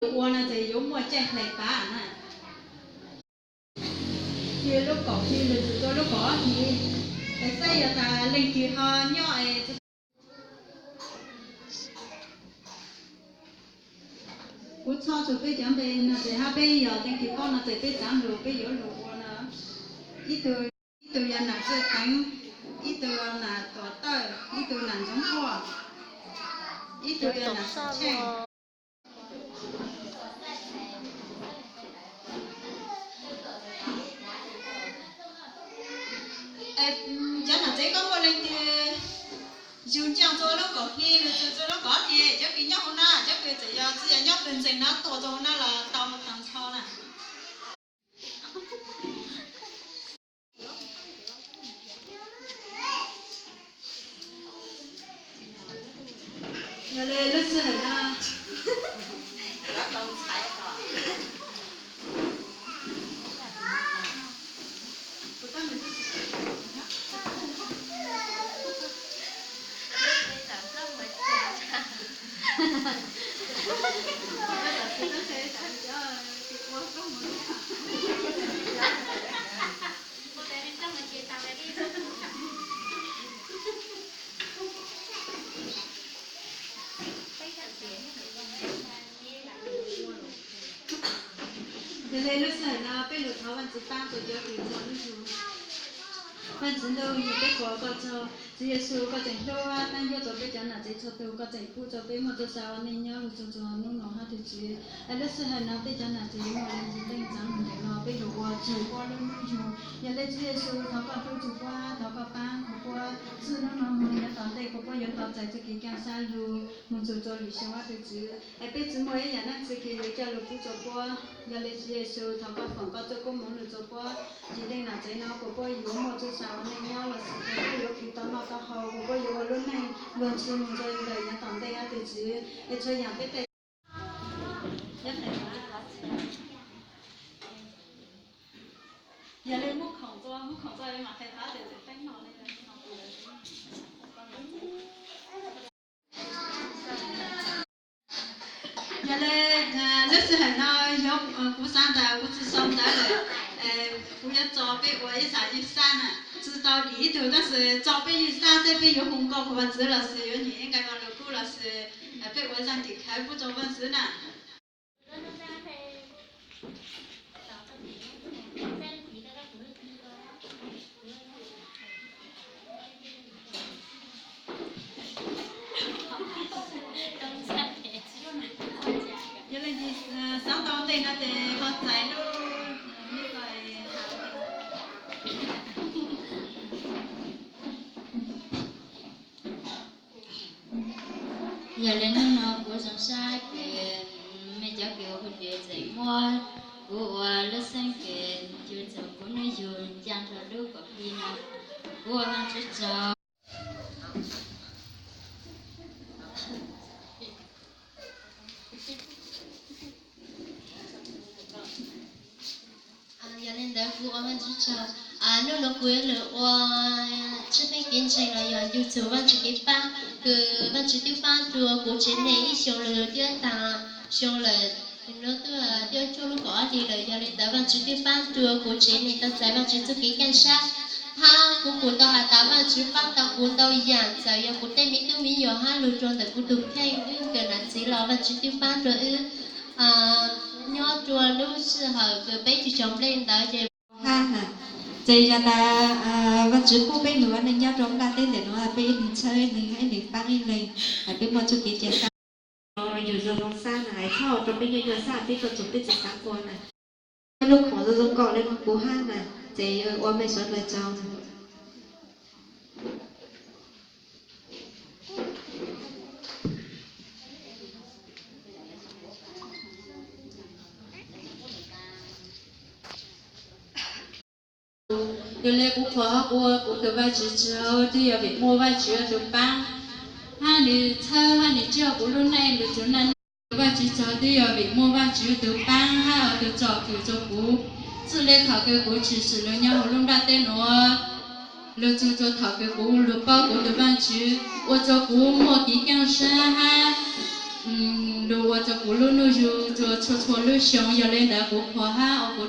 Ua no ces yuav muaj caij hlais pab na. Ces lub kaum hli lwm tus txog lub kaum ob hli, es saib yog tas leej twg ho nyob es kuv txhob txog peb cov npe no ces hab peb yog leej twg paub no ces peb txav lus peb yuav lug ua no. Ib tug, ib tug yog nam Txawj Teev, ib tug nam Tuam Tawj, ib tug nam Ntxoov Quaj, ib tug yog nam Xwm Tsheej. Cov nam tsev koj muaj leej twg yug ncaaj txug lub kaum hli, lwm tus txug lub kaum ob hli, cov kws nyob hauv na, cov kws txawm yog tsi yog nyob pawg ntxeeg no tuaj txug hauv na los tau tag nrho na. Yog le lub sij hawm no, Yog le lub sij hawm no peb lug thov Vaajtswv paab rua cov kws txog lub yug. Vaajtswv ntuj, yug peb qhuas koj tsaug, Tswv Yexus koj tseem hlub taab ncuab rua peb cov nam tsev txhua tug, koj tseem pub rua peb muaj txuj sa ua neej nyob lug txug txug hnub nua hab tug Tswv. Es lub sij hawm no peb cov nam tsev yuav muaj leej yug leej txav lug ntawm no peb lug ua tsaug puab lub hnub yug. Yog le Tswv Yexus thov koj hlub txug puab, thov koj paab kuas puab txij hnub no moog nyob tom ntej kuas puab yuav tau txais txuj kev kaaj sab lug moog txug rua lwm xyoo hab tug Tswv. Es peb tsi muaj ib yaam leej txuj kev yuav coj lug pub rua puab. Yog le Tswv Yexus thov koj foom koj txuj koob moov lug rua puab. Yim leej nam tsev no kuas puab yuav muaj txuj sa ua neej nyob lossis puab yuav khwv tau noj tau haus, kuas puab yuav ua lub neej luag ntxhi moog rua ntawm nyob tom ntej hab tug Tswv. Es txhua yaam peb tej Yog le muab khoom rua, muab khoom rua mam qhia pab tes teeb no le. Yog le lub sij hawm no yog kuv xaav ntawd kuv tsi sau ntawv lawm, kuv yuav tso peb ua ib xav ywj sab na, tsi tau dim ib tug tab sis tso peb ywj sab tej peb yuav hu nkauj qhuas Vaajtswv lossis yuav nyeem ib nqai Vaj Lug Kub lossis peb ua zaaj tim khawv pub rua Vaajtswv na. Yog leej twg xaav tau ntej no ces ho txais lub. Yog le hnub no kuv zoo sab kws mej cov kws ua kuv tsev tseem muab kuv ua lub xeeb kws yug txug kuv hnub yug ncaaj rua lub kaum hli no, kuv ua Vaajtswv tsaug. Yog le ntawd kuv ua Vaajtswv tsaug. Hnub no kuv yuav lug ua tswj feeb kev ntseeg los yog yug txug Vaajtswv kev paab, kws Vaajtswv twb paab rua kuv tsev neeg ib xyoo lawm twb taag xyoo lawm, no twb cuaj lub kaum ob hli lawm. Yog le ntawd Vaajtswv twb paab rua kuv tsev neeg tau txais Vaajtswv txuj kev kaaj sab, hab kuv kuj tau has tas Vaajtswv paab tau kuv ntau yaam, txawm yog kuv tej me tub me nyuam hab lug rua ntawm kuv tug kheej wb kawm nam txiv los Vaajtswv twb paab rua wb nyob rua lub sij hawm kws peb tsi tsaug nplej ntawd ces hab na. Ces yog tas Vaajtswv pub peb lug ua neej nyob rua nplaj teb ntawm nuav, peb ib leeg txhawb ib leeg, ib leeg paab ib leeg, peb muaj txuj kev cia sab. Yug zoo zoo sab na, hais txhob rua peb nyuaj nyuaj sab, peb tuaj txug peb tsi xaav ua na. Lub khoom zoo zoo nkaus le nuav kuv hab na, ces ua mej suav dlawg tsaug na. Yog le kuv qhuas hab kuv ua kuv tug Vaajtswv tsaug twb yog vim muaj Vaajtswv tug paab, hab nwg txhawb hab nwg tsuaj kuv lub neej lug txug na. Vaajtswv tsaug twb yog vim muaj Vaajtswv tug paab hab tug tsom kwm rua kuv. Txwj le thaum kws kuv tshwm sim lug nyob huv lub nplaj teb nuav, lug txug rua thaum kws kuv lug paub kuv tug Vaajtswv, ua rua kuv muaj kev kaaj sab hab Lug ua rua kuv lub nuj yug rua txhua txhua lub xyoo, yog le ntawd kuv qhuas hab ua kuv